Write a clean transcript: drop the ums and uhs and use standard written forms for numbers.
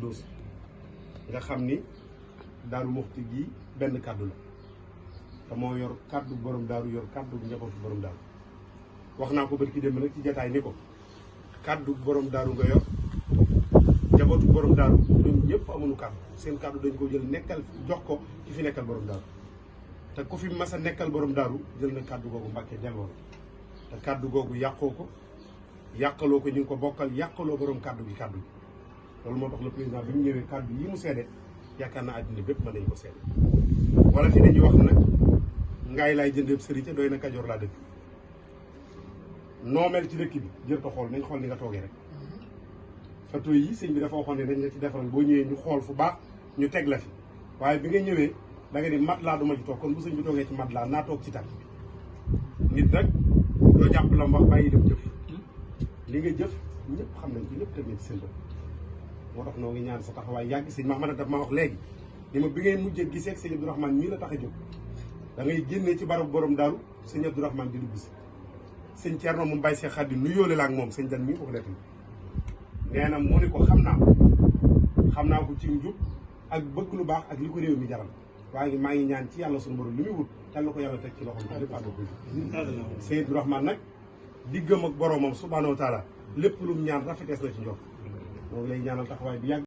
Xuddoos nga xam ni Daaru Muxti gi benn kàddu la te moo yor kàddu borom daaru yor kàddu njabootu borom daaru wax naa ko barki démb nag ci jataay ni ko kàddu borom daaru nga yor njabootu borom daaru ñoom ñëpp amuñu kàddu seen kàddu dañ ko jël nekkal jox ko ki fi nekkal borom daaru te ku fi mas a nekkal borom daaru jël na kàddu googu Mbàkke delloo te kàddu googu yàqoo ko yàqaloo ko ñu ngi ko bokkal yàqaloo borom kàddu gi kàddu gi loolu moo tax le président bi mu ñëwee kàddu yi mu seede yaakaar naa àddina bépp mën nañu ko seede wala fi dañuy wax nag ngaay laay jëndee sëriñ ca doy na Kajoor laa dëkk noo mel ci dëkk bi jër ko xool nañ xool ni nga toogee rek photo yi sëñ bi dafa waxoon ne dañ la ci defaral boo ñëwee ñu xool fu baax ñu teg la fi waaye bi nga ñëwee da nga ni mat laa duma ci toog kon bu sëñ bi toogee ci mat laa naa toog ci tànk nit nag doo jàpp la wax bàyyi dem jëf li nga jëf ñëpp xam nañ ko ñëpp teg nañ ci seen bopp moo tax noo ngi ñaan sa taxawaay yàgg sëñ Mahamad daf ma wax léegi ni ma bi ngay mujjee gisee ak sëñ Abdourahmane mii la tax a jóg da ngay génnee ci barab borom daaru sëñ Abdourahmane di dugg si sëñ Thierno mu Mbaye Cheikh Khady nu yóole la ak moom sëñ Dan mii ko nekk nee na mu ni ko xam naa ko ci njub ak bëgg lu baax ak li ko réew mi jaral waaye maa ngi ñaan ci yàlla suñu borom li muy wut yàlla na ko yàlla teg ci loxoom te lépp ànd ko sëñ Abdourahmane nag diggam ak boromam subhanahu wa taala lépp lu mu ñaan rafetees na ci njort moom lay ñaanal taxawaay bi yàgg